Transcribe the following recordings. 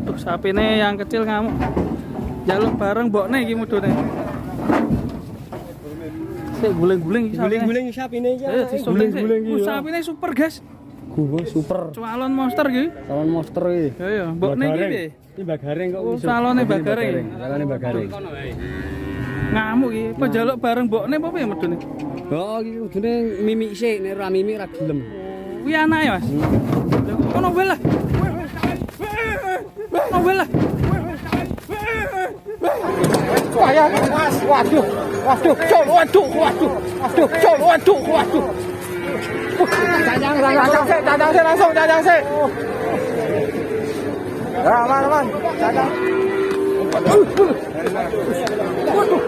Waduh, sapine yang kecil ngamuk. Jaluk bareng mbokne iki mudune. Sik guling-guling iki sapine. Guling-guling sapine iki. Guling-guling iki. Sapine super, guys. Gua super. Calon monster iki. Calon monster iki. Ya ya, mbokne iki piye? Iki Mbak Gareng kok Oh, calone Mbak Gareng. Calone Mbak Gareng. Ngamuk iki. Apa jaluk bareng mbokne apa piye medune? Oh, iki kudune mimik sik, nek ora mimik ora gelem. Kuwi anake, Mas. Lah kok kono wae lah. Kono wae lah. Wah, Mas, waduh, waduh, col, waduh, waduh, waduh, col, waduh, waduh. Cancang, cancang sik, cancang sik langsung, cancang sik. Ya, aman, aman, cancang. Waduh, waduh, waduh.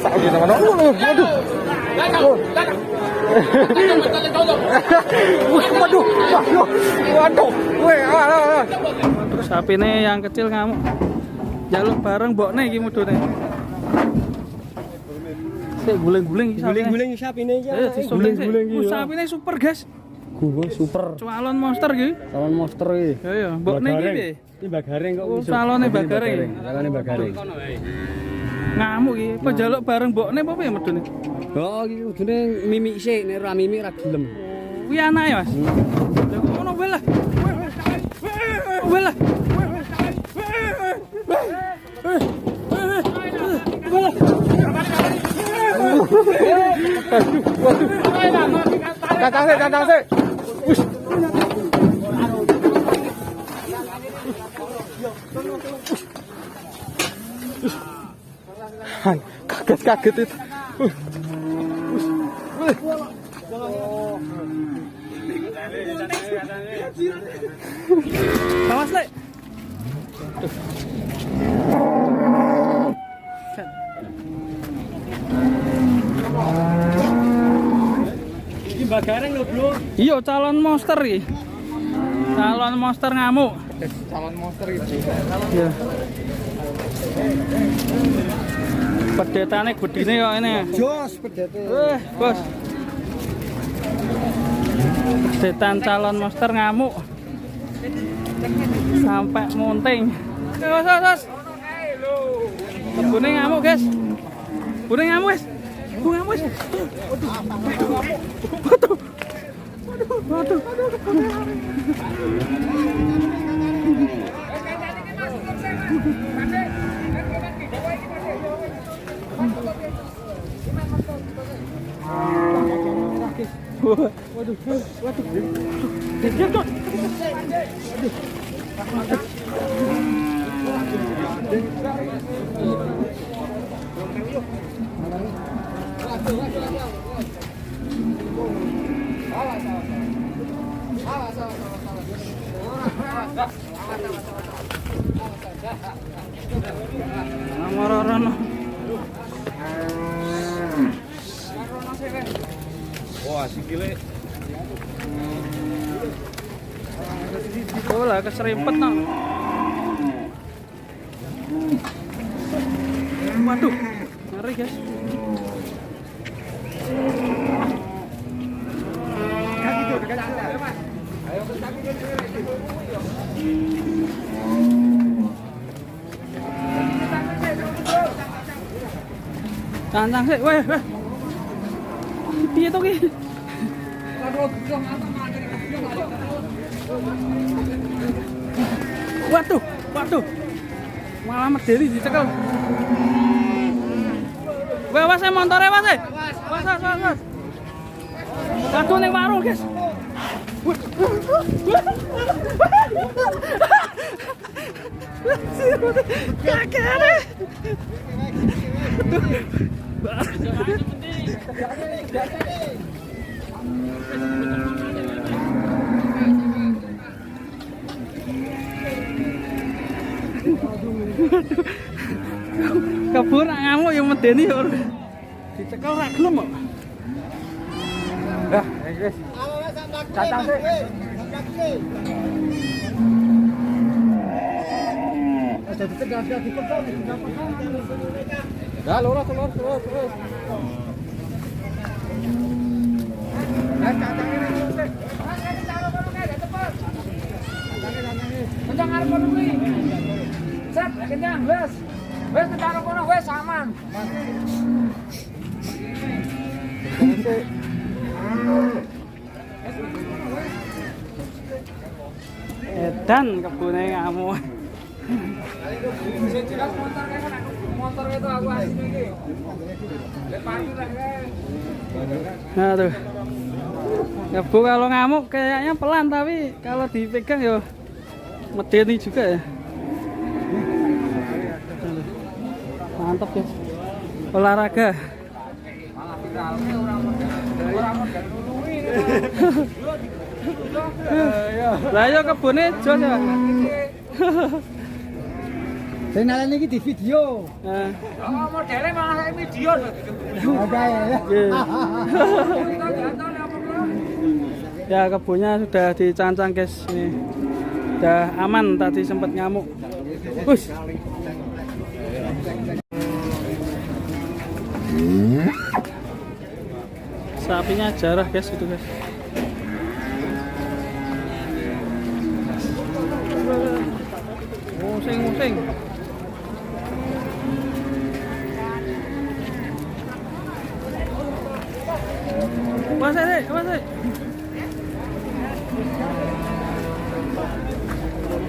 Saiki teman, waduh, waduh. Waduh, waduh, waduh, weh, alah, alah. Waduh, sapine yang kecil ngamuk. Jaluk bareng mbokne iki mudune. Sik guling-guling iki sapine. Guling-guling sapine iki. Guling-guling iki. Sapine super, guys. Gua super. Calon monster iki. Calon monster iki. Ya ya, mbokne iki piye? Iki Mbak Gareng kok Oh, calone Mbak Gareng. Calone Mbak Gareng. Ngamuk iki. Apa jaluk bareng mbokne apa piye medune? Oh, iki kudune mimik sik, nek ora mimik ora gelem. Kuwi anake, Mas. Lah kok kono wae lah. Wae lah. Wae lah. Cancang sik, cancang sik. Wis. Kaget-kaget itu. Awas, Lek. Iki Mbak Gareng lho, Bro. Iya, calon monster iki. Calon monster ngamuk. Calon monster itu. Iya. Pedetane gedine kok ini. Jos pedete. Bos. Pedetan calon monster ngamuk. Sampai munting. Bos, bos, bos. Kebune ngamuk, guys. Kebune ngamuk, guys. Kebune ngamuk, guys. Waduh. Waduh. Waduh. Waduh. Waduh. Waduh. Waduh. Nomor. Wah, sikile. Oh lah keserimpet no. Waduh, ngeri guys. Tantang sik, weh, weh. Piye to ki? Waduh, waduh. Malah medeni dicekel. Weh, awas montore, awas. Awas, awas, awas. Waduh ning warung, guys. Kakek. Kebur ngamuk ya medeni ya. Dicekel ra gelem kok. Dah, guys. Cancang sik. Ya, lurus, lurus, lurus, lurus. Kencang arep kono kuwi. Set, kencang, wes. Wes kencang kono, wes aman. Edan kebune ngamuk. Sing jelas motor kae kan aku motor itu aku asli iki. Lek parkir lah kae. Nah tuh. Kebo kalau ngamuk kayaknya pelan tapi kalau dipegang yo medeni juga ya. Aduh. Mantap ya. Olahraga. Malah viralke ora modal. Ora modal nulungi. Lah yo kebune jos ya. Sing nalen iki di video. Nah, Oh, modele malah kayak video lho. Ada ya. iya. Ya kebunnya sudah dicancang guys ini. Udah aman tadi sempat ngamuk. Bus. Sapinya jarah guys itu guys. Musing musing. Mas, mas.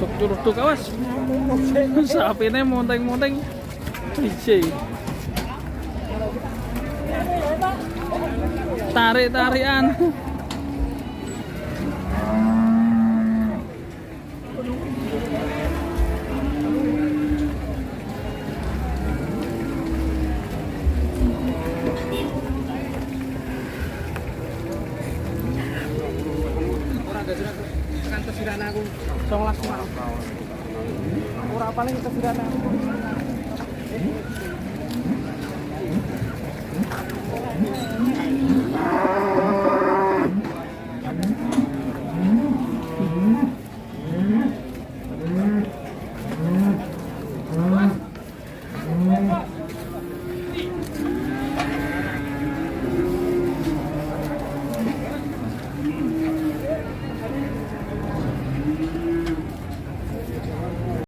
Tuk tuk tuk awas. Sapine monteng-monteng. Ije. Tarik-tarian. Kan tesiran aku. 19 mau. Ora paling tesiran aku.